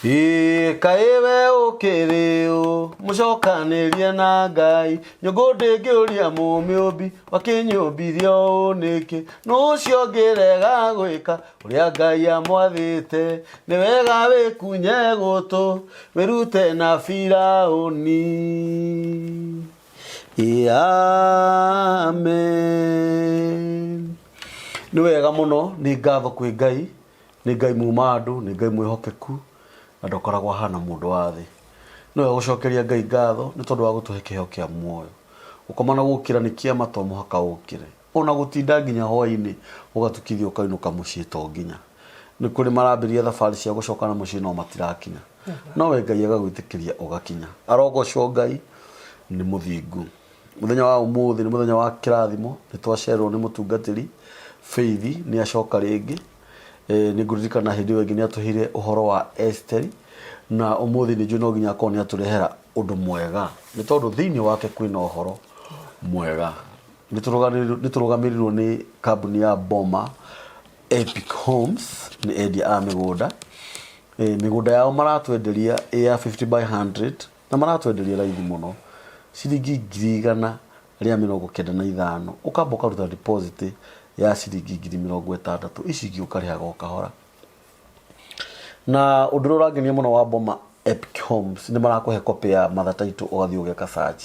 Ĩĩ, kaĩ we ũkĩrĩ ũ mũcokanĩrie na Ngai, nyũngũ ndĩngĩũria mũmĩũmbi wakĩnyũmbirie ũũ nĩkĩ, nũ ũcio ũngĩrega gwĩka ũrĩa Ngai amwathĩte, nĩ wega wĩkunye gũtũ wĩrute na Firaũni. Ĩĩ, amen. Nĩ wega mũno, nĩ ngatho kwĩ Ngai. Nĩ Ngai muma andũ, nĩ Ngai mwĩhokeku, na ndakoragwo ahana mũndũ wa thĩ. Nĩ wega gũcokeria Ngai ngatho nĩ tondũ wa gũtũhe kĩheo kĩa muoyo. Gũkoma na gũkĩra nĩ kĩama to mũhaka ũkĩre. Ona gũtinda nginya hwainĩ ũgatukithia ũkainũka mũciĩ to nginya. Nĩ kũrĩ marambĩrĩria thabarĩ cia gũcoka na mũciĩ no matirakinya. No we Ngai agagwĩtĩkĩria ũgakinya. Arogocwo Ngai nĩ mũthingu. Mũthenya wa ũmũthĩ nĩ mũthenya wa kĩrathimo, nĩ twacererwo nĩ mũtungatĩri Faith, nĩ acoka rĩngĩ. Eh, nĩ ngũririkana hĩndĩ ĩyo ĩngĩ nĩ atũheire ũhoro wa Esteri, na ũmũthĩ nĩ njũĩ no nginya akorwo nĩ atũrehera ũndũ mwega, nĩ tondũ thĩinĩ wake kwĩna ũhoro mwega. Nĩ tũrũgamĩrĩirwo nĩ kambuni ya Boma Epic Homes, nĩ endia a mĩgũnda. Eh, mĩgũnda yao maratwenderia ĩ ya 50 by 100 na maratwenderia raithi mũno ciringi 195,000, ũkamba ũkaruta deposit ya ciringi 60,000, ici ingĩ ũkarĩhaga o kahora. Na ũndũ ũrĩa ũrangenia mũno wa Boma Epic Homes nĩ marakũhe copy ya mother title ũgathiĩ ũgeka search.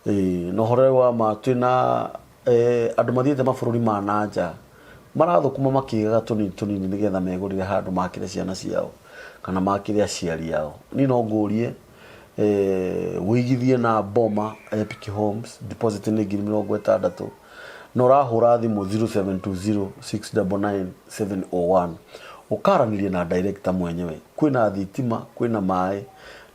Ĩĩ, na ũhoro ũyũ wa ma twĩna andũ mathiĩte mabũrũri ma na nja marathũkũma makĩigaga tũnini tũnini nĩgetha megũrĩre handũ makĩre ciana ciao kana makĩre aciari ao. Niĩ no ngũrie ũigithie na Boma Epic Homes, deposit nĩ 60,000 na ũrahũra thimũ 0720 699 701 ũkaranĩria na director mwenyewe. Kwĩna thitima, kwĩna maĩ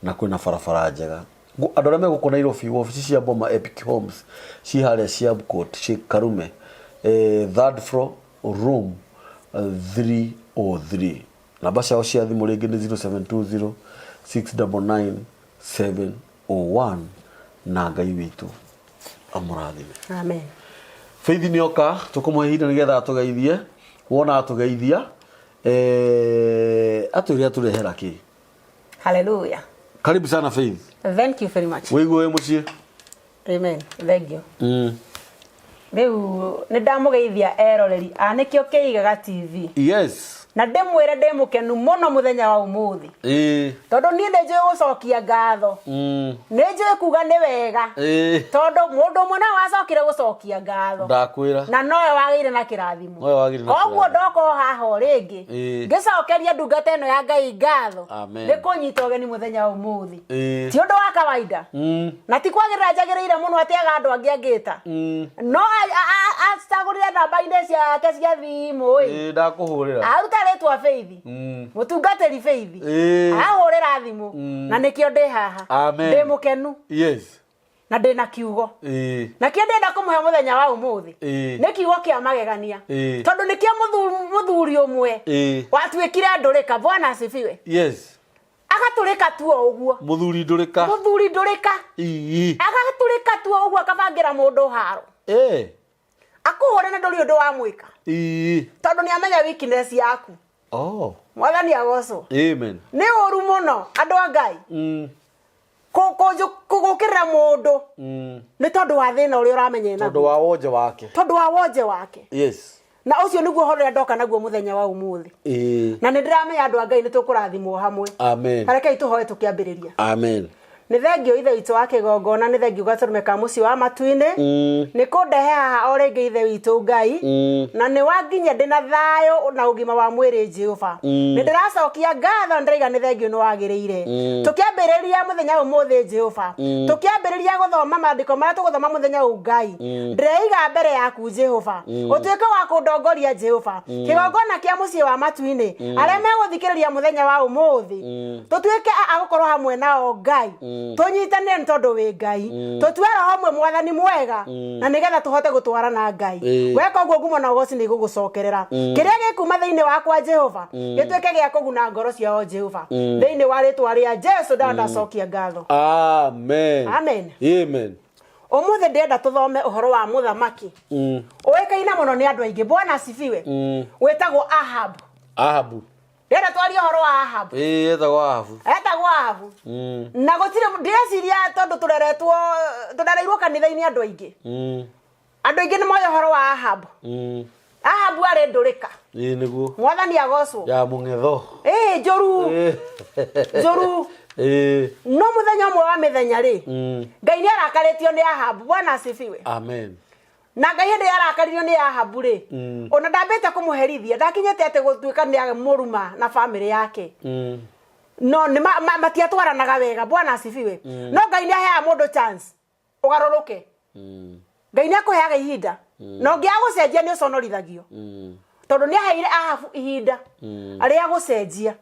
na kwĩna barabara njega. Andũ arĩa me gũkũ Nairobi, wabici cia Boma Epic Homes ciĩ harĩa Siam Court, Sheikh Karume, third floor room 303. Namba ciao cia thimũ rĩngĩ nĩ 0720 699 701 na Ngai witũ amũrathime. Amen. Faith nĩ oka, tũkũmũhe ihinda nĩgetha atũgeithie. Wona atũgeithia, atwĩre atũrehera kĩ. Hallelujah. Karibu sana Faith. Thank you very much. Wĩigue wĩ mũciĩ. Amen. Thank you. Rĩu nĩ ndamũgeithia eroreri a nĩkĩo kĩigaga TV. Yes. Na ndĩmwĩre ndĩ mũkenu mũno mũthenya wa ũmũthĩ. Tondũ niĩ nĩ njũĩ gũcokia ngatho. Nĩ njũĩ kuga nĩ wega. Tondũ mũndũ ũmwe nowe wacokire gũcokia ngatho. Ndakwĩra. Na nowe wagĩire na kĩrathimo. Nowe wagĩire na Koguo kĩrathimo. ndoka o haha o rĩngĩ. Ngĩcokeria ndungata ĩno ya Ngai ngatho. Amen. Nĩ kũnyita ũgeni mũthenya wa ũmũthĩ. Ĩĩ. Ti ũndũ wa kawaida. Na ti kwagĩrĩra njagĩrĩire mũno atĩ aga andũ angĩ angĩta. No acagũrire namba-inĩ ciake cia thimũ ĩ. Ĩĩ ndakũhũrĩra. Aruta rĩtwa Faith. Mũtungatĩri Faith. Ahũrĩra thimũ. Na nĩkĩo ndĩ haha. Amen. Ndĩ mũkenu. Yes. Na ndĩ na kiugo. Ĩĩ. Nakĩo ndĩrenda kũmũhe mũthenya wa ũmũthĩ. Ĩĩ. Nĩ kiugo kĩa magegania. Ĩĩ. Tondũ nĩkĩo mũthuri ũmwe Ĩĩ. watuĩkire ndũrĩka. Bwana asifiwe. Yes. Agatũrĩka tu o ũguo. Mũthuri ndũrĩka. Mũthuri ndũrĩka. Ii. Agatũrĩka tu o ũguo akabangĩra mũndũ haro. Ĩĩ. Akũhũre na ndũrĩ ũndũ wamwĩka. Ii. Tondũ nĩ amenya weakness yaku. Oh. Mwathani agocwo. Amen. Nĩ ũru mũno andũ a Ngai. Gũkĩrĩra mũndũ. Nĩ tondũ wa thĩna ũrĩa ũramenya ena Tondũ wa wonje wake. Tondũ wa wonje wake. Yes. Na ũcio nĩguo ũhoro ũrĩa ndoka naguo mũthenya wa ũmũthĩ. Ĩĩ. Na nĩ ndĩramenya andũ a Ngai nĩ tũkũrathimwo hamwe. Amen. Rekei tũhoe tũkĩambĩrĩria. Amen. Nĩ thengio Ithe witũ wa kĩgongona, nĩ thengio gatũrũme ka mũciĩ wa matu-inĩ. Nĩ kũndehe haha o rĩngĩ Ithe witũ Ngai. Na nĩ wanginyia ndĩ na thayũ na ũgima wa mwĩrĩ Jehova. Nĩ ndĩracokia ngatho, nĩ ndĩraiga nĩ thengio nĩ wagĩrĩire. Tũkĩambĩrĩria mũthenya ũmũthĩ Jehova. Tũkĩambĩrĩria gũthoma maandĩko marĩa tũgũthoma mũthenya ũyũ Ngai. Ndĩreiga mbere yaku Jehova. Ũtuĩke wa kũndongoria Jehova. Kĩgongona kĩa mũciĩ wa matu-inĩ. Arĩa megũthikĩrĩria mũthenya wa ũmũthĩ. Tũtuĩke a gũkorwo hamwe nao Ngai. Tũnyitanĩre nĩ tondũ wĩ Ngai. Tũtue roho ũmwe mwathani mwega. Na nĩgetha tũhote gũtwarana Ngai. Weka ũguo ngumo na ũgoci nĩ igũgũcokerera. Kĩrĩa gĩkuma thĩinĩ wakwa Jehova, gĩtuĩke gĩa kũguna ngoro ciao Jehova. Thĩinĩ wa rĩtwa rĩa Jesu ndacokia ngatho. Amen. Amen. Amen. Ũmũthĩ ndĩrenda tũthome ũhoro wa mũthamaki. Ũĩkaine mũno nĩ andũ aingĩ. Bwana asifiwe. Wĩtagwo Ahab. Ahabu. Ndĩrenda twarie ũhoro wa Ahabu. Ĩĩ, etagwo Ahabu. Etagwo Ahabu. Na gũtirĩ, ndĩreciria tondũ tũreretwo, tũrereirwo kanitha-inĩ andũ aingĩ. Andũ aingĩ nĩ moĩ ũhoro wa Ahabu. Ahabu arĩ ndũrĩka. Ĩĩ nĩguo. Mwathani agocwo. Ya mũng'etho. Ĩĩ, njũru. Njũru. Ĩĩ. No mũthenya ũmwe wa mĩthenya rĩ, Ngai nĩ arakarĩtio nĩ Ahabu. Bwana asifiwe. Amen. Na Ngai hĩndĩ ĩrĩa arakaririo nĩ Ahabu rĩ, ona ndambĩte kũmũherithia, ndakinyĩte atĩ gũtuĩka nĩ amũruma na bamĩrĩ yake. No nĩ matiatwaranaga wega. Bwana asifiwe. No Ngai nĩ aheaga mũndũ chance ũgarũrũke. Ngai nĩ akũheaga ihinda. Na ũngĩaga gũcenjia nĩ ũconorithagio. Tondũ nĩ aheire Ahabu ihinda rĩa gũcenjia.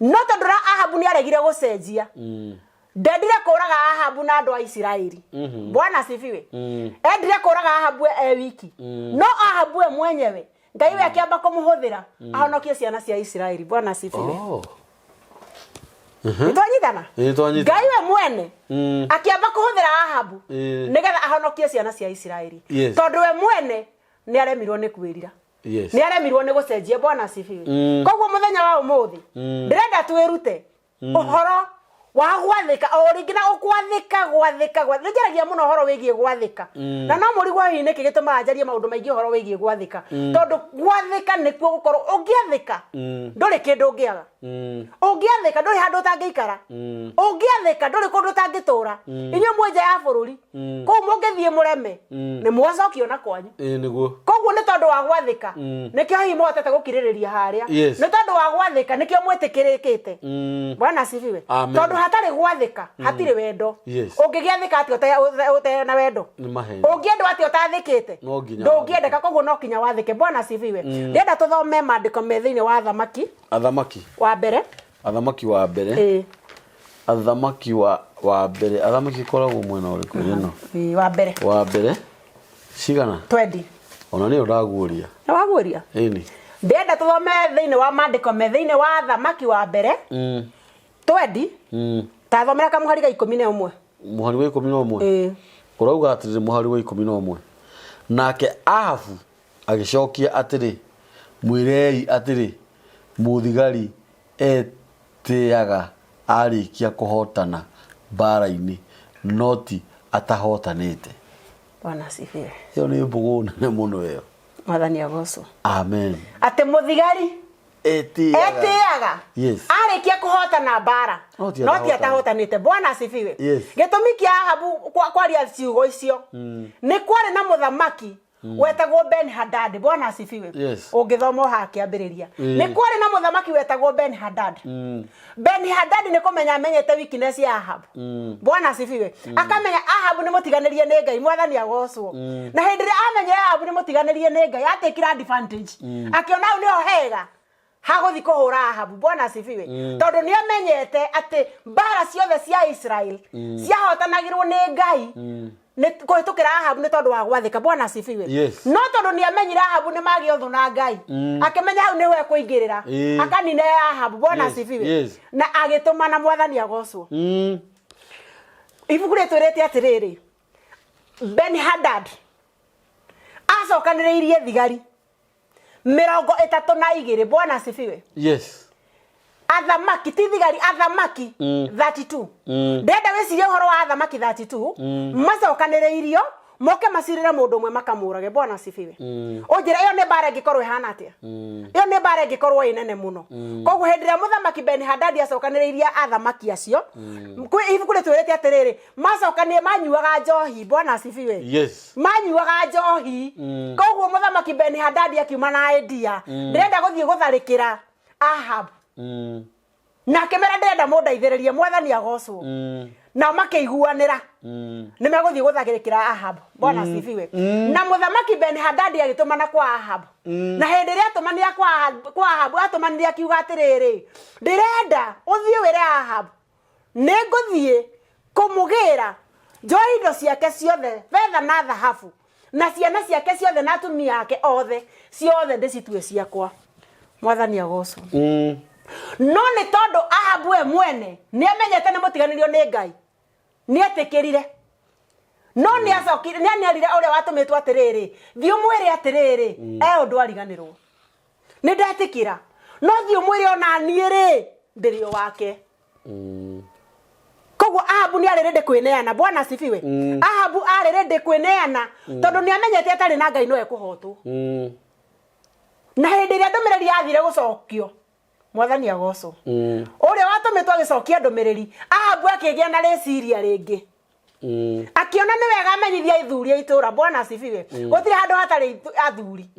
No tondũ Ahabu nĩ aregire gũcenjia, ndendire kũraga Ahabu na andũ a Isiraeli. Bwana asifiwe. Endire kũraga Ahabu e wiki. No Ahabu we mwenyewe Ngai we akĩamba kũmũhũthĩra ahonokie ciana cia Isiraeli. Bwana asifiwe. Oh. Nĩtwanyitana? Ĩĩ, twanyitana. Ngai we mwene akĩamba kũhũthĩra Ahabu Ĩĩ. nĩgetha ahonokie ciana cia Isiraeli. Yes. Tondũ we mwene nĩ aremirwo nĩ kwĩrira. Yes. Nĩ aremirwo nĩ gũcenjia. Bwana asifiwe. Koguo mũthenya wa ũmũthĩ ndĩrenda twĩrute ũhoro wa gwathĩka, o rĩngĩ na ũkwathĩka, gwathĩka, gwathĩka. Nĩ njaragia mũno ũhoro wĩgiĩ gwathĩka. Na no mũrigwo hihi nĩkĩ gĩtũmaga njarie maũndũ maingĩ ũhoro wĩgiĩ gwathĩka. Tondũ gwathĩka nĩkuo gũkorwo ũngĩathĩka, ndũrĩ kĩndũ ũngĩaga. Ũngĩathĩka ndũrĩ handũ ũtangĩikara. Ũngĩathĩka ndũrĩ kũndũ ũtangĩtũra. Inyuĩ mwĩ nja ya bũrũri, kũu mũngĩthiĩ mũreme, nĩ mwacokio na kwanyu. Ĩĩ nĩguo. Koguo nĩ tondũ wa gwathĩka, nĩkĩo hihi mũhotete gũkirĩrĩria harĩa. Yes. Nĩ tondũ wa gwathĩka nĩkĩo mwĩtĩkĩrĩkĩte. Bwana asifiwe. Amen. Tondũ hatarĩ gwathĩka, hatirĩ wendo. Yes. Ũngĩgĩathĩka atĩa ũte na wendo? Nĩ maheni. Ũngĩendwo atĩa ũtathĩkĩte? No nginya Ndũngĩendeka, koguo no kinya wathĩke. Bwana asifiwe. Ndĩrenda tũthome maandĩko me thĩinĩ wa Athamaki. Athamaki. Wa mbere. Athamaki wa mbere. Ĩĩ. Athamaki wa mbere. Athamaki ĩkoragwo mwena ũrĩkũ ĩno? Ĩĩ, wa mbere. Wa mbere. Cigana? 20. Ona nĩyo ndaguũria. Nĩ waguũria? Ĩni. Ndĩrenda tũthome thĩinĩ wa maandĩko me thĩinĩ wa Athamaki wa mbere. 20. Ta thomera kamũhari ga 11. Mũhari wa 11? Ĩĩ. Ũrauga atĩrĩrĩ mũhari wa 11. Nake Ahabu agĩcokia atĩrĩ, mwĩrei atĩrĩ, mũthigari etĩaga arĩkia kũhotana mbara-inĩ, no ti atahotanĩte. Bwana asifiwe. Ĩyo nĩ mbũgũ nene mũno ĩyo. Mwathani agocwo. Amen. Atĩ mũthigari Etĩaga. Etĩaga. Yes. Arĩkia kũhotana mbara. No ti No ti atahotanĩte. atahotanĩte. Bwana asifiwe. Yes. Gĩtũmi kĩa Ahabu kwaria ciugo icio nĩ kwarĩ na mũthamaki wetagwo Ben Hadad. Bwana asifiwe. Yes. Ũngĩthoma haha kĩambĩrĩria. Nĩ kwarĩ na mũthamaki wetagwo Ben Hadad. Ben Hadad nĩ kũmenya amenyete weakness ya Ahab. Bwana asifiwe. Akamenya Ahab nĩ mũtiganĩrie nĩ Ngai, Mwathani agocwo. Na hĩndĩ ĩrĩa amenyire Ahab nĩ mũtiganĩrie nĩ Ngai, atekire advantage. Akĩona hau nĩho hega hagũthiĩ kũhũra Ahabu. Bwana asifiwe. Tondũ nĩ amenyete atĩ mbara ciothe cia Israel ciahotanagĩrwo nĩ Ngai nĩ kũhĩtũkĩra Ahabu nĩ tondũ wa gwathĩka. Bwana asifiwe. Yes. No tondũ nĩ amenyire Ahabu nĩ magĩa ũthũ na Ngai, akĩmenya hau nĩho ekũingĩrĩra, akanine Ahabu. Bwana Yes. asifiwe. Yes. Na agĩtũma na Mwathani agocwo. Ibuku rĩtwĩrĩte atĩrĩrĩ, Ben Hadad acokanĩrĩirie thigari 32. Bwana asifiwe. Yes. Athamaki ti thigari, athamaki 32. Ndĩrenda wĩcirie ũhoro wa athamaki 32 macokanĩrĩirio moke macirĩre mũndũ ũmwe makamũrage. Bwana asifiwe. Ũnjĩre ĩyo nĩ mbara ĩngĩkorwo ĩhana atĩa? Ĩyo nĩ mbara ĩngĩkorwo ĩ nene mũno. Koguo hĩndĩ ĩrĩa mũthamaki Ben Hadad acokanĩrĩirie athamaki acio, kwĩ ibuku rĩtwĩrĩte atĩrĩrĩ, macokanĩrĩire manyuaga njohi. Bwana asifiwe. Yes. Manyuaga njohi. Koguo mũthamaki Ben Hadad akiuma na idea, ndĩrenda gũthiĩ gũtharĩkĩra Ahab. Na akĩmera ndĩrenda mũndeithĩrĩrie. Mwathani agocwo. Nao makĩiguanĩra nĩ megũthiĩ gũtharĩkĩra Ahab. Bwana asifiwe. Na mũthamaki Ben Hadad agĩtũmana kwa Ahab. Na hĩndĩ ĩrĩa atũmanire kwa Ahab, atũmanire akiuga atĩrĩrĩ, ndĩrenda ũthiĩ wĩre Ahab nĩ ngũthiĩ kũmũgĩra njoe indo ciake ciothe, betha na thahabu, na ciana ciake ciothe na atumia ake othe, ciothe ndĩcitue ciakwa. Mwathani agocwo. No nĩ tondũ Ahabu we mwene nĩ amenyete nĩ mũtiganĩrio nĩ Ngai, nĩ etĩkĩrire. No nĩ acokire, nĩ anerire ũrĩa watũmĩtwo atĩrĩrĩ, thiĩ ũmwĩre atĩrĩrĩ, e ũndũ ariganĩrwo. Nĩ ndetĩkĩra. No thiĩ ũmwĩre ona niĩ rĩ ndĩrĩ o wake. Koguo Ahabu nĩ arĩ ready kwĩneana. Bwana asifiwe. Ahabu arĩ ready kwĩneana tondũ nĩ amenyete atarĩ na Ngai no ekũhotwo. Na hĩndĩ ĩrĩa ndũmĩrĩri yathire gũcokio, Mwathani agocwo, ũrĩa watũmĩtwo agĩcokia ndũmĩrĩri, Ahabu akĩgĩa na rĩciria rĩngĩ. Akĩona nĩ wega amenyithie athuri a itũra. Bwana asifiwe. Gũtirĩ handũ hatarĩ athuri.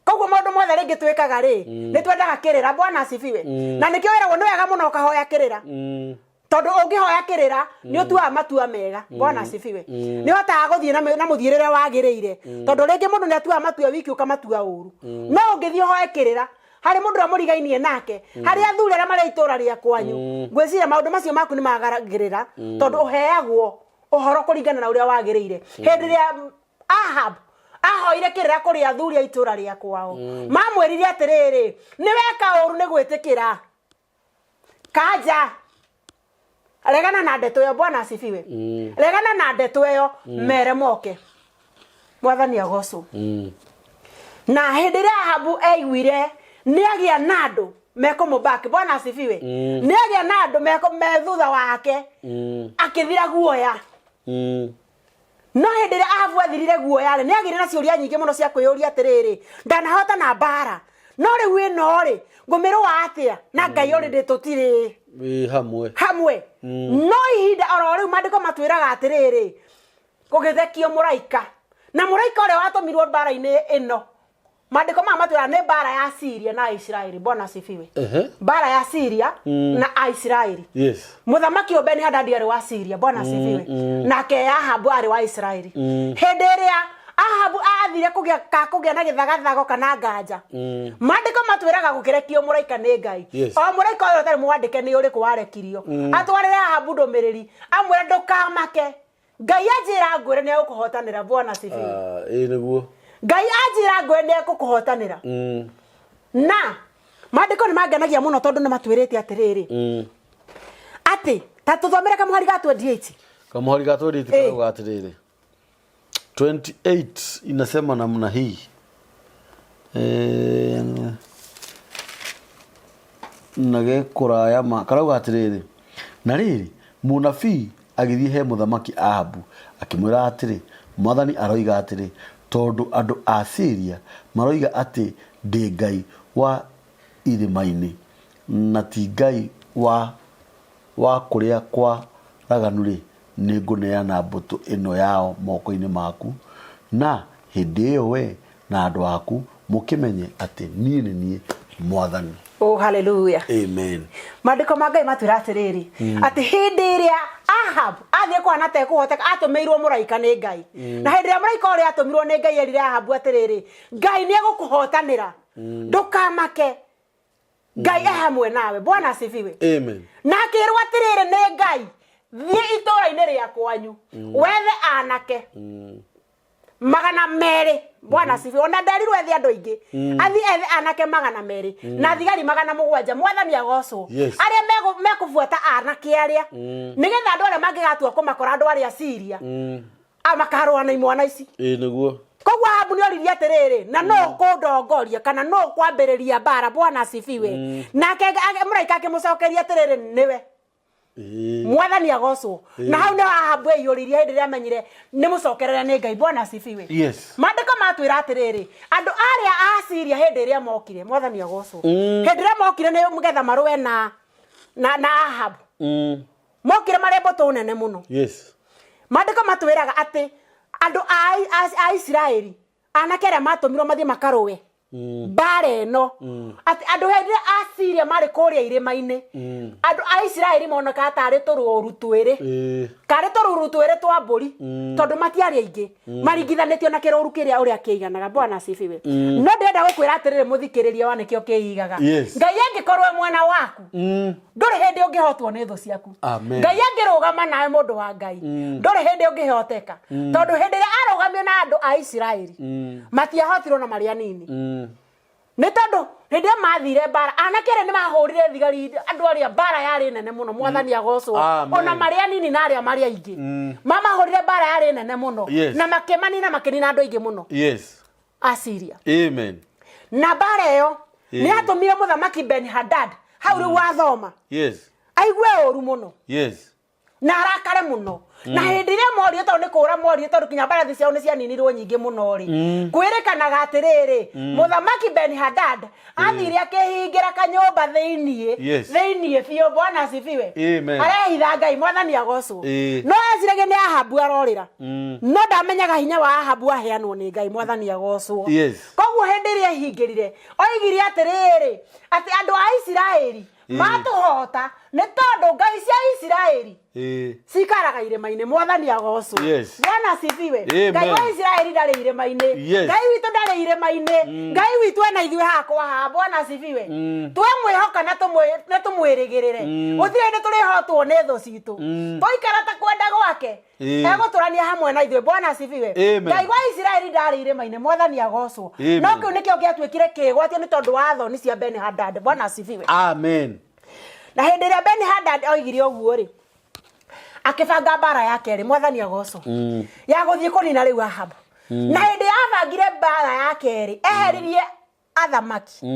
Koguo maũndũ mothe rĩngĩ twĩkaga rĩ, nĩ twendaga kĩrĩra. Bwana asifiwe. Na nĩkĩo wĩragwo nĩ wega mũno ũkahoya kĩrĩra, tondũ ũngĩhoya kĩrĩra nĩ ũtuaga matua mega. Bwana asifiwe. Nĩ ũhotaga gũthiĩ na mũthiĩre ũrĩa wagĩrĩire, tondũ rĩngĩ mũndũ nĩ atuaga matua wiki ũkamatua ũru. No ũngĩthiĩ ũhoe kĩrĩra harĩ mũndũ ũrĩa mũrigainie nake, harĩ athuri arĩa marĩ itũra rĩa kwanyu, ngwĩciria maũndũ macio maku nĩ magaragĩrĩra, tondũ ũheagwo ũhoro kũringana na ũrĩa wagĩrĩire. Hĩndĩ ĩrĩa Ahab ahoire kĩrĩra kũrĩ athuri a itũra rĩa kwao, mamwĩrire atĩrĩrĩ, nĩ weka ũru nĩ gwĩtĩkĩra kanja. Regana na ndeto ĩyo. Bwana asifiwe. Regana na ndeto ĩyo, mere moke. Mwathani agocwo. Na hĩndĩ ĩrĩa Ahabu aiguire nĩ agĩa na andũ mekũmũbaki, Bwana asifiwe, nĩ agĩa na andũ me thutha wake, akĩthira guoya. No hĩndĩ ĩrĩa Ahabu athirire guoya rĩ, nĩ agĩire na ciũria nyingĩ mũno cia kwĩyũria atĩrĩrĩ, ndanahotana mbara, no rĩu ĩno rĩ, ngũmĩrũa atĩa na Ngai already tũtirĩ Wĩ hamwe. Hamwe. No ihinda oro rĩu maandĩko matwĩraga atĩrĩrĩ, kũgĩthekio mũraika, na mũraika ũrĩa watũmirwo mbara-inĩ ĩno, maandĩko maya matwĩraga nĩ mbara ya Syria na Isiraeli. Bwana asifiwe. Mbara ya Syria na Aisiraeli. Mũthamaki ũyũ Beni-Hadadi arĩ wa Syria. Bwana asifiwe. Nake Ahabu arĩ wa Isiraeli. Hĩndĩ ĩrĩa Ahabu athire kũgĩa ka kũgĩa na gĩthagathago kana nganja, maandĩko matwĩraga gũkĩrekio mũraika nĩ Ngai. O mũraika ũyũ ũtarĩ mwandĩke nĩ ũrĩkũ warekirio atwarĩre Ahabu ndũmĩrĩri, amwĩre ndũkamake, Ngai anjĩra ngwĩre nĩ egũkũhotanĩra. Bwana asifiwe. Ah, ĩĩ nĩguo. Ngai anjĩra ngwĩre nĩ egũkũhotanĩra. Na maandĩko nĩ mangenagia mũno tondũ nĩ matwĩrĩte atĩrĩrĩ, atĩ ta tũthomere kamũhari ga 28. Kamũhari ga 28 karauga atĩrĩrĩ, 28 inasema namna hii, na gekũraya ma karauga atĩrĩrĩ, na rĩrĩ, mũnabii agĩthiĩ he mũthamaki Ahabu akĩmwĩra atĩrĩ, Mwathani aroiga atĩrĩ, tondũ andũ a Syria maroiga atĩ ndĩ Ngai wa irĩma-inĩ na ti Ngai wa kũrĩa kwa raganu-rĩ, nĩngũneana mbũtũ ĩno yao moko-inĩ maku, na hĩndĩ ĩyo wee na andũ aku mũkĩmenye atĩ niĩ nĩ niĩ Mwathani. Oh, hallelujah. Amen. Maandĩko ma Ngai matwĩra atĩrĩrĩ, atĩ hĩndĩ ĩrĩa Ahab athiĩ kũhana ta ekũhoteka, atũmĩirwo mũraika nĩ Ngai. Na hĩndĩ ĩrĩa mũraika ũrĩa atũmirwo nĩ Ngai erire Ahabu atĩrĩrĩ, Ngai nĩ egũkũhotanĩra, ndũkamake, Ngai e hamwe nawe. Bwana asifiwe. Amen. Na akĩrwo atĩrĩrĩ nĩ Ngai, thiĩ itũũra-inĩ rĩa kwanyu wethe anake 200. Bwana asifiwe. Ona nderirwo ethe andũ aingĩ, athiĩ ethe anake 200 na thigari 700. Mwathani agocwo. Arĩa mekũbuata anake arĩa, nĩgetha andũ arĩa mangĩgatua kũmakora, andũ arĩa Syria makarũa na imwana ici. Ĩĩ nĩguo. Koguo Ahabu nĩ oririe atĩrĩrĩ, na no kũndongoria kana no kwambĩrĩria mbara? Bwana asifiwe. Nake mũraika akĩmũcokeria atĩrĩrĩ, nĩwe. Mwathani agocwo. Na hau nĩho Ahabu eiyũririe hĩndĩ ĩrĩa amenyire nĩ mũcokerere nĩ Ngai. Bwana asifiwe. Maandĩko matwĩra atĩrĩrĩ, andũ arĩa a Syria hĩndĩ ĩrĩa mokire, Mwathani agocwo, hĩndĩ ĩrĩa mokire nĩ getha marũe na Ahabu, mokire marĩ mbũtũ nene mũno. Maandĩko matwĩraga atĩ andũ a Isiraeli, anake arĩa matũmirwo mathiĩ makarũe mbara ĩno, atĩ andũ hĩndĩ ĩrĩa a Syria marĩ kũrĩa irĩma-inĩ, andũ a Isiraeli monekaga tarĩ tũrũũru twĩrĩ, karĩ tũrũũru twĩrĩ twa mbũri, tondũ matiarĩ aingĩ maringithanĩtio na kĩrũũru kĩrĩa ũrĩa kĩiganaga. Bwana asifiwe. No ndĩrenda gũkwĩra atĩrĩrĩ, mũthikĩrĩria wa nĩkĩo kĩigaga, Ngai angĩkorwo e mwena waku, ndũrĩ hĩndĩ ũngĩhotwo nĩ thũ ciaku. Amen. Ngai angĩrũgama nawe, mũndũ wa Ngai, ndũrĩ hĩndĩ ũngĩhoteka, tondũ hĩndĩ ĩrĩa arũgamio na andũ a Isiraeli matiahotirwo na marĩ anini, nĩ tondũ hĩndĩ ĩrĩa mathire mbara, anake arĩa nĩ mahũrire thigari, andũ arĩa mbara yarĩ nene mũno. Mwathani agocwo. Amen. Ona marĩ anini na arĩa marĩ aingĩ, mamahũrire mbara yarĩ nene mũno na makĩmanina, makĩnina andũ aingĩ mũno a Syria. Amen. Na mbara ĩyo Nĩ atũmire mũthamaki Ben Hadad hau rĩu wathoma aigue ũru mũno na arakare mũno. Na hĩndĩ ĩrĩa morio, tondũ nĩ kũra morio, tondũ kinya mbarathi ciao nĩ cianinirwo nyingĩ mũno rĩ, kwĩrĩkanaga atĩrĩrĩ, mũthamaki Ben Hadad athire akĩhingĩra kanyũmba thĩiniĩ, thĩiniĩ biũ. Bwana asifiwe. Amen. Arehitha Ngai, Mwathani agocwo. No eciragia nĩ Ahabu arorĩra, no ndamenyaga hinya wa Ahabu aheanwo nĩ Ngai. Mwathani agocwo. Koguo hĩndĩ ĩrĩa ehingĩrire, oigire atĩrĩrĩ, atĩ andũ a Isiraeli matũhota nĩ tondũ ngai cia Isiraeli cikaraga irĩma-inĩ. Mwathani agocwo. Bwana asifiwe. Amen. Ngai wa Isiraeli ndarĩ irĩma-inĩ. Ngai witũ ndarĩ irĩma-inĩ. Ngai witũ ena ithuĩ haha kwa haha. Bwana asifiwe. Twamwĩhoka na tũmwĩrĩgĩrĩre, gũtirĩ hĩndĩ tũrĩhotwo nĩ thũ citũ. Twaikara ta kwenda gwake, egũtũrania hamwe na ithuĩ. Bwana asifiwe. Amen. Ngai wa Isiraeli ndarĩ irĩma-inĩ. Mwathani agocwo. Amen. No kĩu nĩkĩo gĩatuĩkire kĩgwatio nĩ tondũ wa thoni cia Ben Hadad. Bwana asifiwe. Amen. Na hĩndĩ ĩrĩa Ben Hadad oigire ũguo rĩ, akĩbanga mbara ya kerĩ, Mwathani agocwo, ya gũthiĩ kũnina rĩu Ahabu. Na hĩndĩ yabangire mbara ya kerĩ, eheririe athamaki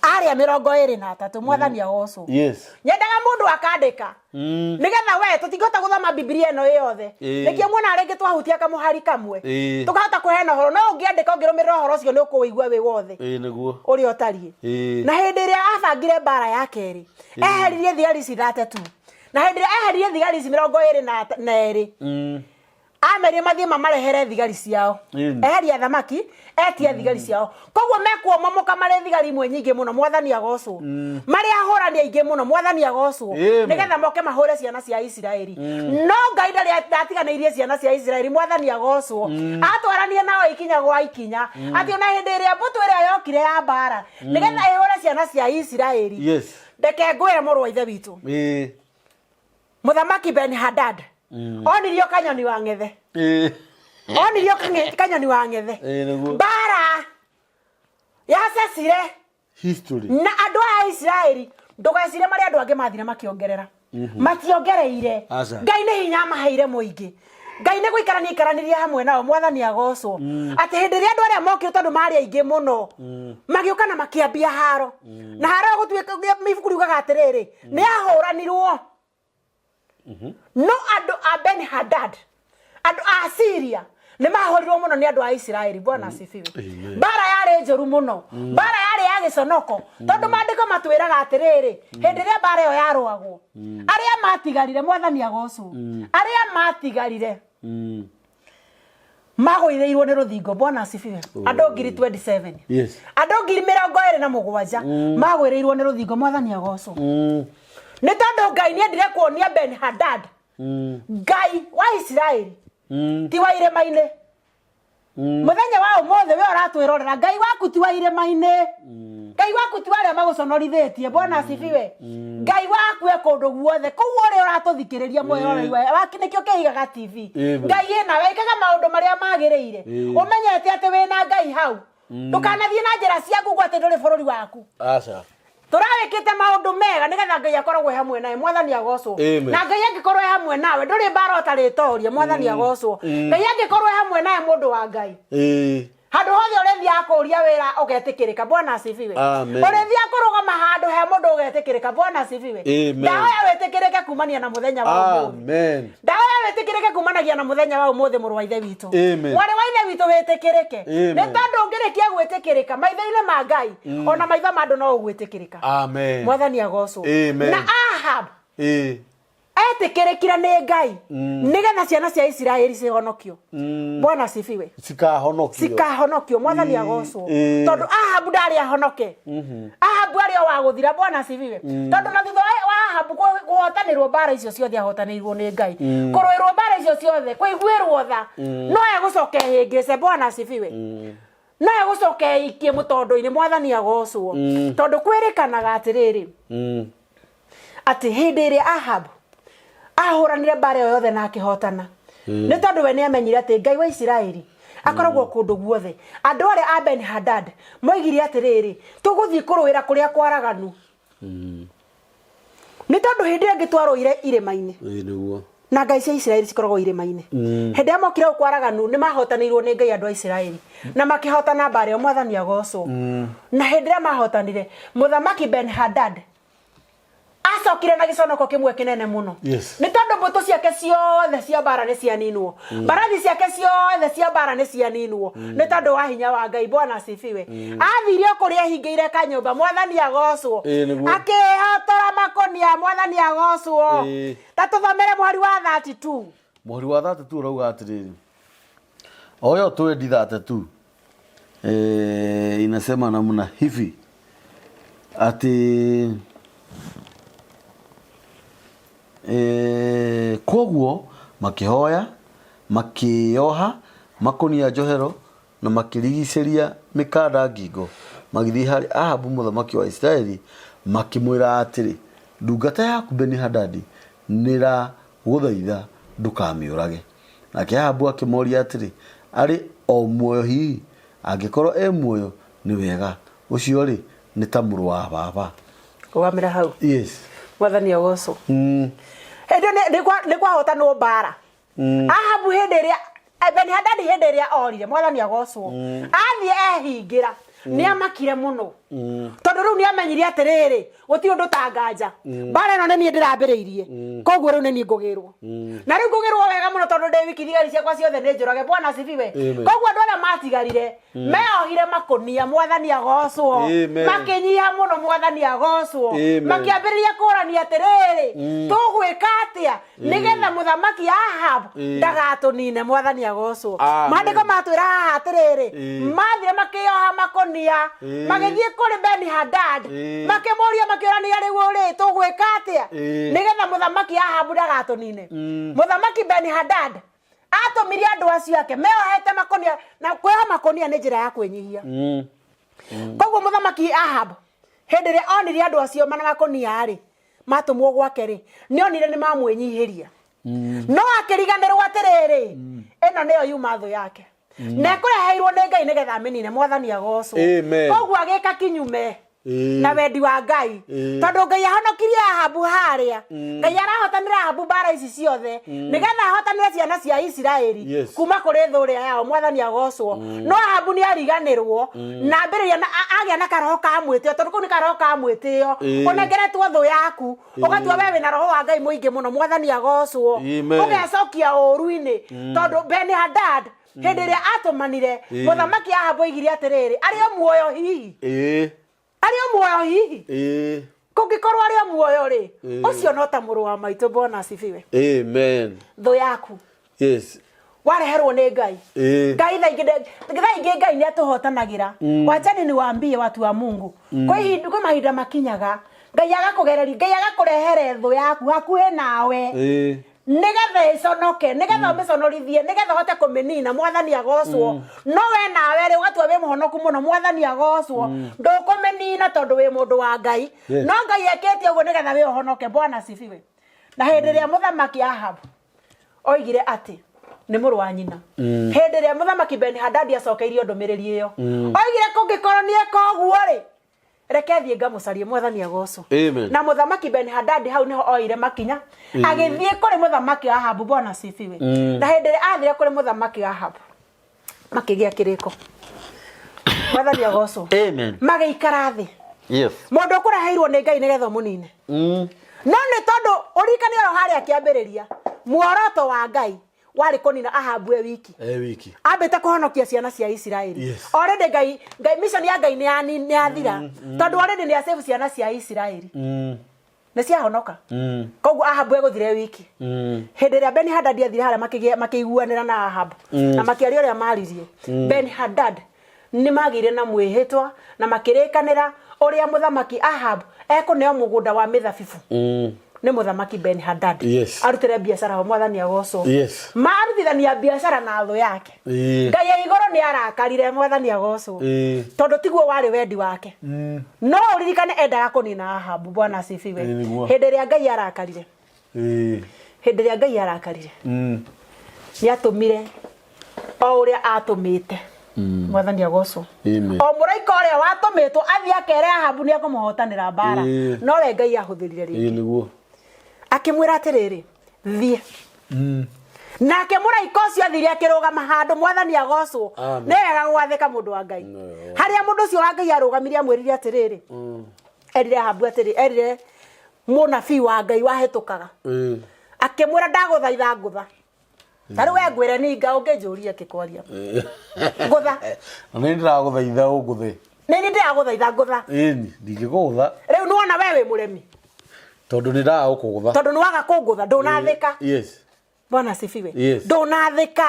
arĩa 23. Mwathani agocwo. Nyendaga mũndũ akandĩka nĩgetha we tũtingĩhota gũthoma Bibilia ĩno ĩ yothe. Nĩkĩo muona rĩngĩ twahutia kamũhari kamwe, tũkahota kũheana ũhoro. No ũngĩandĩka, ũngĩrũmĩrĩra ũhoro ũcio, nĩ ũkũwĩigua wĩ wothe Ĩĩ nĩguo. Ũrĩa ũtariĩ. Na hĩndĩ ĩrĩa abangire mbara ya kerĩ, eheririe thigari ici 32. Na hĩndĩ ĩrĩa eheririe thigari ici 22, amerie mathiĩ mamarehere thigari ciao. Eheria athamaki, etie thigari ciao. Koguo mekuomomoka marĩ thigari imwe nyingĩ mũno, Mwathani agocwo, marĩ ahũrani aingĩ mũno. Mwathani agocwo. Amen. Nĩgetha moke mahũre ciana cia Isiraeli. No Ngai ndarĩ ndatiganĩirie ciana cia Isiraeli. Mwathani agocwo. Atwaranie nao ikinya gwa ikinya, atĩ ona hĩndĩ ĩrĩa mbũtũ ĩrĩa yokire ya mbara nĩgetha ĩhũre ciana cia Isiraeli, reke ngwĩre, mũrũ wa ithe witũ, mũthamaki Ben Hadad onirio kanyoni wa ng'ethe. Onirio kanyoni wa ng'ethe. Ĩĩ nĩguo. Mbara yacecire History. Na andũ aya a Isiraeli, ndũgecire marĩa andũ angĩ mathire makĩongerera, mationgereire. Aca. Ngai nĩ hinya amaheire mũingĩ. Ngai nĩ gũikarania aikaranirie hamwe nao. Mwathani agocwo. Atĩ hĩndĩ ĩrĩa andũ arĩa mokire, tondũ marĩ aingĩ mũno, magĩũka na makĩambia haro, na haro ĩyo gũtuĩka, ibuku riugaga atĩrĩrĩ, nĩ ahũranirwo. No andũ a Ben Hadad, andũ a Syria, nĩ mahũrirwo mũno nĩ andũ a Isiraeli. Bwana asifiwe. Amen. Mbara yarĩ njũru mũno, mbara yarĩ ya gĩconoko, tondũ maandĩko matwĩraga atĩrĩrĩ, hĩndĩ ĩrĩa mbara ĩyo yarũagwo, arĩa matigarire, Mwathani agocwo, arĩa matigarire magũithĩirwo nĩ rũthingo. Bwana asifiwe. Andũ 27,000, andũ 27,000 magwĩrĩirwo nĩ rũthingo. Mwathani agocwo. Nĩ tondũ Ngai nĩ endire kuonia Ben Hadad Ngai wa Isiraeli ti wa irĩma-inĩ. Mũthenya wa ũmũthĩ, we ũratwĩrorera, Ngai waku ti wa irĩma-inĩ. Ngai waku ti wa arĩa magũconorithĩtie. Bwana asifiwe. Ngai waku e kũndũ guothe kũu ũrĩa ũratũthikĩrĩria, mwĩroreri nĩkĩo kĩigaga TV. Amen. Ngai ĩnawe, ĩkaga maũndũ marĩa magĩrĩire, ũmenyete atĩ wĩna Ngai hau. Ndũkanathiĩ na njĩra ciaku ũguo atĩ ndũrĩ bũrũri waku. Aca. Tũrawĩkĩte maũndũ mega nĩgetha Ngai akoragwo e hamwe nawe. Mwathani agocwo. Amen. Na Ngai angĩkorwo e hamwe nawe, ndũrĩ mbara ũtarĩtoria. Mwathani agocwo. Ngai angĩkorwo e hamwe nawe, mũndũ wa Ngai, handũ hothe ũrĩthiaga kũria wĩra ũgetĩkĩrĩka. Bwana asifiwe. Amen. Ũrĩthiaga kũrũgama handũ he mũndũ ũgetĩkĩrĩka. Bwana asifiwe. Amen. Ndahoya wĩtĩkĩrĩke kumania na mũthenya wa ũmũthĩ. Amen. Ndahoya wĩtĩkĩrĩke kumanagia na mũthenya wa ũmũthĩ, mũrũ wa ithe witũ, Amen. mwarĩ wa ithe witũ, wĩtĩkĩrĩke. Amen. Nĩ tondũ ũngĩrĩkia gwĩtĩkĩrĩka maitho-inĩ ma Ngai, ona maitho ma andũ no ũgwĩtĩkĩrĩka. Amen. Mwathani agocwo. Amen. Na Ahab etĩkĩrĩkire nĩ Ngai nĩgetha ciana cia Isiraeli cihonokio. Bwana asifiwe. Cikahonokio. Cikahonokio. Mwathani agocwo. Tondũ Ahabu ndarĩ ahonoke, Ahabu arĩ o wa gũthira. Bwana asifiwe. Tondũ na thutha wa Ahabu kũhotanĩrwo mbara icio ciothe ahotanĩirwo nĩ Ngai, kũrũĩrwo mbara icio ciothe, kũiguĩrwo tha, no egũcoka ehĩngĩce. Bwana asifiwe. No egũcoka eikie mũtondo-inĩ. Mwathani agocwo. Tondũ kwĩrĩkanaga atĩrĩrĩ, atĩ hĩndĩ ĩrĩa Ahab ahũranire mbara ĩyo yothe na akĩhotana, nĩ tondũ we nĩ amenyire atĩ Ngai wa Isiraeli akoragwo kũndũ guothe. Andũ arĩa a Ben Hadad moigire atĩrĩrĩ, tũgũthiĩ kũrũĩra kũrĩa kwaraganu, nĩ tondũ hĩndĩ ĩyo ĩngĩ twarũire irĩma-inĩ. Ĩĩ nĩguo. Na ngai cia Isiraeli cikoragwo irĩma-inĩ. Hĩndĩ ĩrĩa mokire gũkũ araganu nĩ mahotanĩirwo nĩ Ngai andũ a Isiraeli na makĩhotana mbara ĩyo, mwathani agocwo. Na hĩndĩ ĩrĩa mahotanire, mũthamaki Ben-Hadad acokire na gĩconoko kĩmwe kĩnene mũno. Yes. Nĩ tondũ mbũtũ ciake ciothe cia mbara nĩ cianinwo, mbarathi ciake ciothe cia mbara nĩ cianinwo nĩ tondũ wa hinya wa Ngai. Bwana asifiwe. Athire o kũrĩa ehingĩire kanyũmba, mwathani agocwo, Ĩĩ, nĩguo. akĩhotora makũnia, mwathani agocwo. Ĩĩ. Ta tũthomere mũhari wa 32. Mũhari wa 32 ũrauga atĩrĩrĩ, oyo twendi 32 inasema namna hivi ati kwoguo makĩhoya makĩoha makũnia njohero na makĩrigicĩria mĩkanda ngingo, magĩthiĩ harĩ Ahabu mũthamaki wa Isiraeli, makĩmwĩra atĩrĩ, Ndungata yaku Beni-Hadadi nĩĩragũthaitha ndũkamĩũrage. Nake Ahabu akĩmooria atĩrĩ, Arĩ o muoyo hihi? Angĩkorwo e muoyo, nĩ wega, ũcio-rĩ, nĩ ta mũrũ wa baba. Rũgamĩra hau. Yes. Mwathani agocwo. Hĩndĩ ĩyo nĩ kwahotanwo mbaara. Ahabu hĩndĩ ĩrĩa Beni-Hadadi hĩndĩ ĩrĩa orire, mwathani agocwo, athiĩ ehingĩra, nĩ amakire mũno tondũ rĩu nĩ amenyire atĩrĩrĩ, gũtirĩ ũndũ tanganja, mbara ĩno nĩ niĩ ndĩrambĩrĩirie, koguo rĩu nĩ niĩ ngũgĩrwo, na rĩu ngũgĩrwo wega mũno tondũ ndĩ wiki, thigari ciakwa ciothe nĩ njũrage. Bwana asifiwe. Amen. Koguo andũ arĩa matigarire meohire makũnia, mwathani agocwo, Amen. makĩnyiha mũno, mwathani agocwo, Amen. makĩambĩrĩria kũrania atĩrĩrĩ, tũgwĩka atĩa nĩgetha mũthamaki Ahab ndagatũnine? Mwathani agocwo. Amen. Maandĩko matwĩra haha atĩrĩrĩ, mathire makĩoha makũnia, magĩthiĩ kũrĩ Beni Hadad, makĩmũria, makĩũrania, rĩu rĩ tũgwĩka atĩa nĩgetha mũthamaki Ahab ndagatũnine? Mũthamaki Beni Hadad atũmire andũ acio ake meohete makũnia, na kwĩoha makũnia nĩ njĩra ya kwĩnyihia. Koguo mũthamaki Ahab hĩndĩ ĩrĩa onire andũ acio mana makũnia rĩ matũmwo gwake rĩ, nĩ onire nĩ mamwĩnyihĩria, no akĩriganĩrwo atĩrĩrĩ, ĩno nĩyo yuma thũ yake na ĩkũreheirwo nĩ Ngai nĩgetha amĩnine. Mwathani agocwo. Amen. Koguo agĩka kinyume na wendi wa Ngai, tondũ Ngai ahonokirie Ahabu harĩa, Ngai arahotanĩra Ahabu mbara ici ciothe nĩgetha ahotanĩre ciana cia Isiraeli kuma kũrĩ thũ ĩrĩa yao. Mwathani agocwo. No Ahabu nĩ ariganĩrwo na ambĩrĩria na agĩa na karoho ka mwĩtĩo, tondũ kũu nĩ karoho ka mwĩtĩo. Ũnengeretwo thũ yaku, ũgatua we wĩna roho wa Ngai mũingĩ mũno. Mwathani agocwo. Amen. Ũgecokia ũũru-inĩ, tondũ Beni Hadad hĩndĩ ĩrĩa atũmanire, mũthamaki Ahabu oigire atĩrĩrĩ, arĩ o muoyo hihi? Arĩ o muoyo hihi? Kũngĩkorwo arĩ o muoyo rĩ, ũcio no ta mũrũ wa maitũ. Bwana asifiwe. Amen. Thũ yaku wareherwo nĩ Ngai. Ngai thaa ingĩ Ngai nĩ atũhotanagĩra. Wachani niwaambie watu wa Mungu, kwĩ mahinda makinyaga Ngai agakũgereria, Ngai agakũrehere thũ yaku hakuhĩ nawe nĩgetha ĩconoke, nĩgetha ũmĩconorithie, nĩgetha ũhote kũmĩnina. Mwathani agocwo. No we nawe rĩ, ũgatua wĩ mũhonoku mũno. Mwathani agocwo. Ndũkũmĩnina tondũ wĩ mũndũ wa Ngai. No Ngai ekĩte ũguo nĩgetha we ũhonoke. Bwana asifiwe. Na hĩndĩ ĩrĩa mũthamaki Ahab oigire atĩ nĩ mũrũ wa nyina, hĩndĩ ĩrĩa mũthamaki Ben Hadadi acokeirio ndũmĩrĩri ĩyo, oigire kũngĩkorwo nĩ eka ũguo rĩ, reke thiĩ ngamũcarie. Mwathani agocwo. Amen. Na mũthamaki Ben Hadadi hau nĩho oire makinya, agĩthiĩ kũrĩ mũthamaki Ahabu. Bwana asifiwe. Na hĩndĩ ĩrĩa athire kũrĩ mũthamaki Ahabu, makĩgĩa kĩrĩko. Mwathani agocwo. Amen. Magĩikara thĩ. Mũndũ ũkũreheirwo nĩ Ngai nĩgetha ũmũnine, no nĩ tondũ ũririkane oro harĩa kĩambĩrĩria, muoroto wa Ngai warĩ kũnina Ahabu e wiki. E wiki. Ambĩte kũhonokia ciana cia Isiraeli. Already Ngai mission ya Ngai nĩ yathira, tondũ already nĩ asave ciana cia Isiraeli, nĩ ciahonoka. Koguo Ahabu egũthire wiki. Hĩndĩ ĩrĩa Ben Hadad athire harĩa, makĩiguanĩra na Ahabu na makĩaria ũrĩa maririe, Ben Hadad nĩ magĩire na mwĩhĩtwa na makĩrĩkanĩra ũrĩa mũthamaki Ahab ekũneo mũgũnda wa mĩthabibũ nĩ mũthamaki Ben Hadad arutĩre biacara ho. Mwathani agocwo. Marutithania biacara na thũ yake. Ngai ya igũrũ nĩ arakarire. Mwathani agocwo. Tondũ tiguo warĩ wendi wake. No ũririkane endaga kũnina Ahabu. Bwana asifiwe. Ĩĩ, nĩguo. Hĩndĩ ĩrĩa Ngai arakarire, hĩndĩ ĩrĩa Ngai arakarire, nĩ atũmire o ũrĩa atũmĩte. Mwathani agocwo. Amen. O mũraika ũrĩa watũmĩtwo athiĩ akere Ahabu nĩ ekũmũhotanĩra mbara, nowe Ngai ahũthĩrire rĩngĩ. Ĩĩ, nĩguo. Akĩmwĩra atĩrĩrĩ, thiĩ. Nake mũraika ũcio athire akĩrũgama handũ, mwathani agocwo. Amen. Nĩ wega gwathĩka, mũndũ wa Ngai. Nĩ. Harĩa mũndũ ũcio wa Ngai arũgamire, amwĩrire atĩrĩrĩ, erire Ahabu atĩrĩ, erire mũnabii wa Ngai wahĩtũkaga, akĩmwĩra, ndagũthaitha, ngũtha. Ta rĩu we ngwĩre ninga ũngĩnjũria kĩkwaria ngũtha. Na nĩ ndĩragũthaitha ũngũthe. Nĩ niĩ ndĩragũthaitha, ngũtha. Ĩni, ndingĩkũgũtha. Rĩu nĩwona we wĩ mũremi. Tondũ nĩ ndaga gũkũgũtha. Tondũ nĩwaga kũngũtha, ndũnathĩka. Yes. Bwana asifiwe. Yes. Ndũnathĩka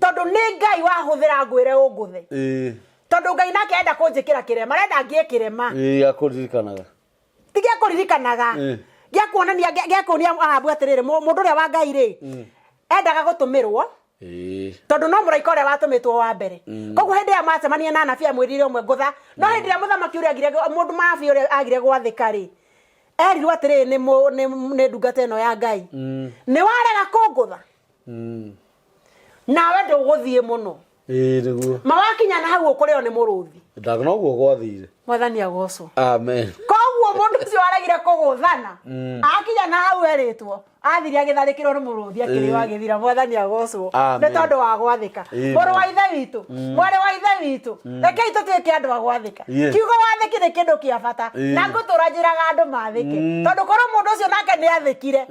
tondũ nĩ Ngai wahũthĩra ngwĩre ũngũthe. Tondũ Ngai nake enda kũnjĩkĩra kĩrema, arenda ngĩe kĩrema. Ĩĩ, akũririkanaga. Ti gĩa kũririkanaga, gĩa kuonania, gĩa kuonia Ahabu atĩrĩrĩ, mũndũ ũrĩa wa Ngai rĩ, endaga gũtũmĩrwo. Tondũ no mũraika ũrĩa watũmĩtwo wa mbere. Koguo hĩndĩ ĩrĩa macemania na anabii, amwĩrire ũmwe, ngũtha. No hĩndĩ ĩrĩa mũthamaki ũrĩa agire, mũndũ mũnabii ũrĩa agire gwathĩka rĩ, erirwo atĩrĩrĩ nĩ ndungata ĩno ya Ngai, nĩ warega kũngũtha, nawe ndũgũthiĩ mũno. Ĩĩ, nĩguo. Mawakinya na hau ũkũrĩo nĩ mũrũthi. Ndaga noguo gwathire. Mwathani agocwo. Amen. Koguo mũndũ ũcio waregire kũgũthana, akinya na hau erĩtwo, athire agĩtharĩkĩrwo nĩ mũrũthi, akĩrĩo, agĩthira. Mwathani agocwo. Amen. Nĩ tondũ wa gwathĩka. Amen. Mũrũ wa ithe witũ, mwarĩ wa ithe witũ, rekei tũtuĩke andũ a gwathĩka. Kiugo wathĩki nĩ kĩndũ kĩa bata, na ngũtũra njĩraga andũ mathĩke, tondũ korwo mũndũ ũcio nake nĩ athĩkire,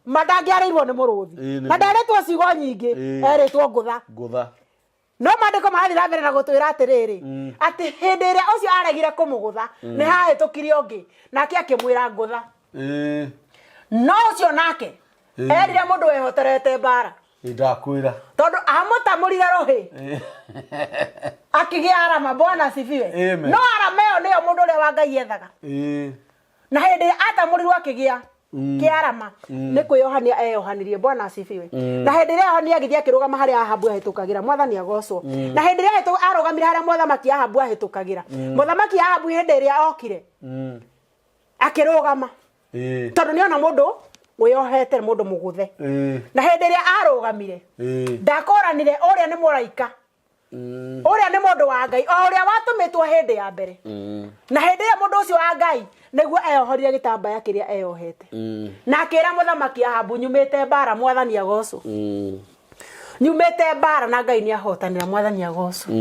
ma ndangĩarĩirwo nĩ mũrũthi. Na nderĩtwo ciugo nyingĩ. Erĩtwo ngũtha. Ngũtha. No maandĩko marathiĩ na mbere na gũtwĩra atĩrĩrĩ, atĩ hĩndĩ ĩrĩa ũcio aregire kũmũgũtha, nĩ hahĩtũkire ũngĩ, nake akĩmwĩra, ngũtha. No ũcio nake erire mũndũ wehotorete mbara. Ĩĩ, ndakwĩra. Tondũ amũtamũrire rũhĩ, akĩgĩa arama. Bwana asifiwe. Amen. No arama ĩyo nĩyo mũndũ ũrĩa wa Ngai ethaga. Na hĩndĩ ĩrĩa atamũrirwo akĩgĩa kĩarama, nĩ kwĩyohania eyohanirie. Bwana asifiwe. Na hĩndĩ ĩrĩa eyohania, agĩthiĩ akĩrũgama harĩa Ahabu ahĩtũkagĩra. Mwathani agocwo. Na hĩndĩ ĩrĩa arũgamire harĩa mũthamaki Ahabu ahĩtũkagĩra, mũthamaki Ahabu hĩndĩ ĩrĩa okire, akĩrũgama, tondũ nĩona mũndũ wĩyohete, mũndũ mũgũthe. Na hĩndĩ ĩrĩa arũgamire, ndakoranire ũrĩa nĩ mũraika, ũrĩa nĩ mũndũ wa Ngai, o ũrĩa watũmĩtwo hĩndĩ ya mbere. Na hĩndĩ ĩyo mũndũ ũcio wa Ngai nĩguo eyohorire gĩtambaya kĩrĩa eyohete, na akĩra mũthamaki Ahabu, nyumĩte mbara. Mwathani agocwo. Nyumĩte mbara na Ngai nĩ ahotanĩra. Mwathani agocwo.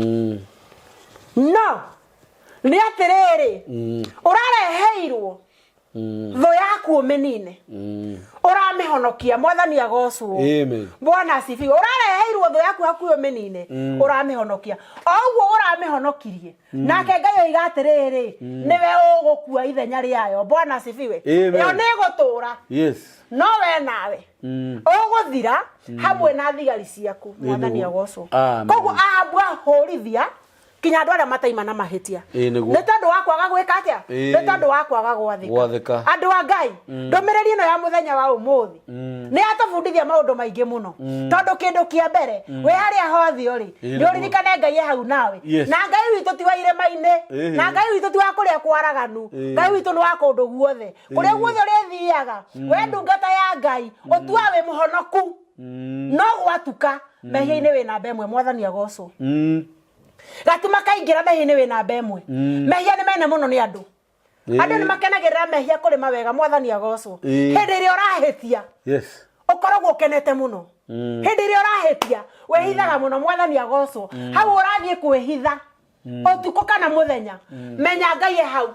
No nĩ atĩrĩrĩ, ũrareheirwo thũ yaku ũmĩnine, ũramĩhonokia. Mwathani agocwo. Amen. Bwana asifiwe. Ũrareheirwo thũ yaku hakuhĩ ũmĩnine, ũramĩhonokia. O ũguo ũramĩhonokirie, nake Ngai oiga atĩrĩrĩ, nĩwe ũgũkua ithenya rĩayo. Bwana asifiwe. Amen. Ĩyo nĩ ĩgũtũra, no we nawe ũgũthira hamwe na thigari ciaku. Mwathani Nĩguo. agocwo. Amen. Koguo Ahabu ahũrithia kinya andũ arĩa mataima na mahĩtia Ĩĩ, nĩguo. Nĩ tondũ wa kwaga gwĩka atĩa? Nĩ tondũ wa kwaga gwathĩka. Gwathĩka. Andũ a Ngai, ndũmĩrĩri ĩno ya mũthenya wa ũmũthĩ nĩ yatũbundithia maũndũ maingĩ mũno, tondũ kĩndũ kĩa mbere, wĩ harĩa hothe ũrĩ, nĩ ũririkane Ngai e hau nawe. Na Ngai witũ ti wa irĩma-inĩ, na Ngai witũ ti wa kũrĩa kwaraganu. Ngai witũ nĩ wa kũndũ guothe, kũrĩa guothe ũrĩthiaga. We ndungata ya Ngai, ũtuaga wĩ mũhonoku, no gwatuka mehia-inĩ wĩ namba ĩmwe. Mwathani agocwo. Gatuma kaingĩra mehia-inĩ wĩ namba ĩmwe. Mehia nĩ mene mũno nĩ andũ. Andũ nĩ makenagĩrĩra mehia kũrĩ mawega. Mwathani agocwo. Hĩndĩ ĩrĩa ũrahĩtia, ũkoragwo ũkenete mũno. Hĩndĩ ĩrĩa ũrahĩtia, wĩhithaga mũno. Mwathani agocwo. Hau ũrathiĩ kwĩhitha ũtukũ kana mũthenya, menya Ngai e hau.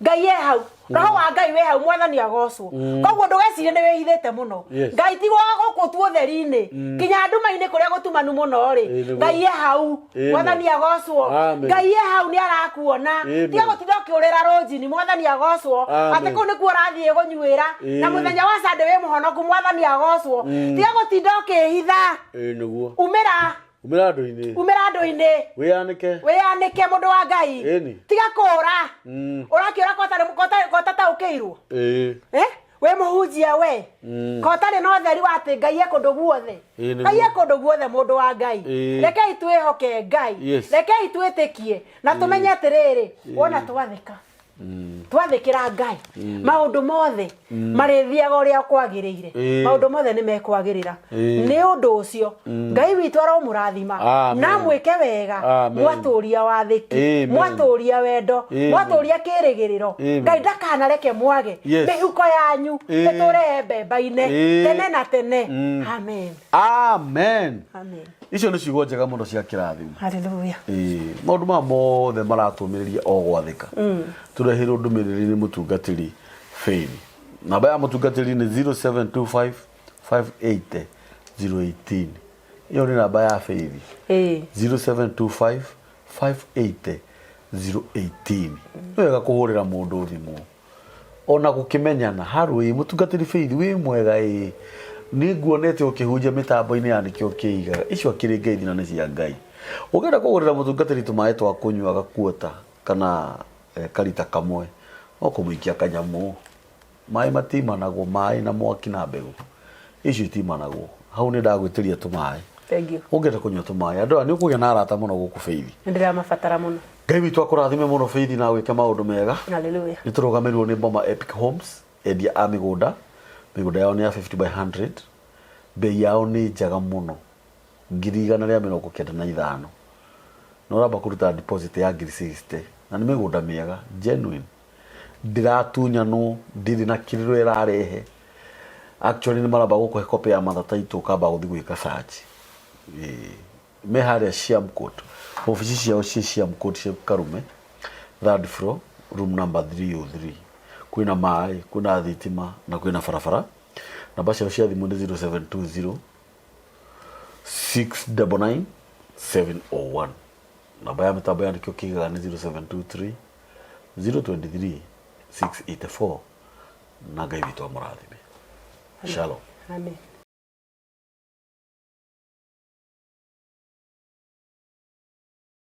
Ngai e hau, roho wa Ngai wĩ hau. Mwathani agocwo. Koguo ndũgecirie nĩ wĩhithĩte mũno. Ngai ti wa gũkũ tu ũtheri-inĩ, kinya nduma-inĩ kũrĩa gũtumanu mũno rĩ, Nĩguo. Ngai e hau. Amen. Mwathani agocwo. Amen. Ngai e hau, nĩ arakuona. Amen. Tiga gũtinda ũkĩũrĩra rũnjini. Mwathani agocwo. Amen. Atĩ kũu nĩkuo ũrathiĩ kũnyuĩra na mũthenya wa Sunday wĩ mũhonoku. Mwathani agocwo. Tiga gũtinda ũkĩhitha. Ĩĩ, nĩguo. Umĩra. Umĩra andũ-inĩ. Umĩra andũ-inĩ. Wĩyanĩke. Wĩyanĩke, mũndũ wa Ngai. Tiga kũũra. Ũrakĩũra kotataũkĩirwo. Eh? Wĩ mũhunjia we, kotarĩ na ũtheri wa atĩ Ngai e kũndũ guothe. Nĩguo. Ngai e kũndũ guothe, mũndũ wa Ngai. Rekei twĩhoke Ngai. Rekei twĩtĩkie na tũmenye atĩrĩrĩ, wona twathĩka. Twathĩkĩra Ngai, maũndũ mothe marĩthiaga ũrĩa kwagĩrĩire. Maũndũ mothe nĩ mekwagĩrĩra. Nĩ ũndũ ũcio Ngai witũ aromũrathima. Amen. Na mwĩke wega. Amen. Mwatũria wathĩki, Amen. mwatũria wendo, Amen. mwatũria kĩrĩgĩrĩro. Amen. Ngai ndakanareke mwage. Mĩhuko yanyu ĩtũre mbemba-inĩ tene na tene. Amen. Amen. Amen. Icio nĩ ciugo njega mũno cia kĩrathimo. Hallelujah. Maũndũ maya mothe maratũmĩrĩria o gwathĩka. Tũreheirwo ndũmĩrĩri nĩ mũtungatĩri Faith. Namba ya mũtungatĩri nĩ 0725 580 018. Ĩyo nĩ namba ya Faith. 0725 580 018. Nĩ wega kũhũrĩra mũndũ thimũ ona gũkĩmenyana harũ ĩ mũtungatĩri Faith wĩ mwega ĩ nĩ nguonete ũkĩhunjia mĩtambo-inĩ ya nĩkĩo kĩigaga icio akĩrĩ ngeithi na nĩ cia Ngai. Ũngĩenda kũgũrĩra mũtungatĩri tũmaĩ twa kũnyua gakuota kana karita kamwe no kũmũikia kanyamũ. Maĩ matimanagwo, maĩ na mwaki na mbegũ icio itimanagwo. Hau nĩ ndagwĩtĩria tũmaĩ. Thank you. Ũngĩenda kũnyua tũmaĩ andũ aya nĩ ũkũgĩa na arata mũno gũkũ Faith. Nĩ ndĩramabatara mũno. Ngai witũ akũrathime mũno Faith na agwĩke maũndũ mega. Hallelujah. Nĩ tũrũgamĩrĩirwo nĩ Boma Epic Homes, endia a mĩgũnda. Mĩgũnda yao nĩ ya 50 by 100. Bei yao nĩ njega mũno, 195,000. Na ũramba kũruta deposit ya ngiri 60. Na nĩ mĩgũnda mĩega, genuine. Ndĩratunyanwo, ndĩrĩ na kĩrĩro ĩrarehe. Actually nĩ maramba gũkũhe copy ya mother title ũkamba gũthiĩ gwĩka search. Ĩĩ. Me harĩa Siam Court. Obici ciao ciĩ Siam Court ciĩ Karume, third floor, room number 303. Kwĩna maĩ, kwĩna thitima na kwĩna barabara. Namba ciao cia thimũ nĩ 0720 699 701. Namba ya mĩtambo ya nĩkĩo kĩigaga nĩ 0723 023 684. Na Ngai witũ amũrathime. Shalom. Amen.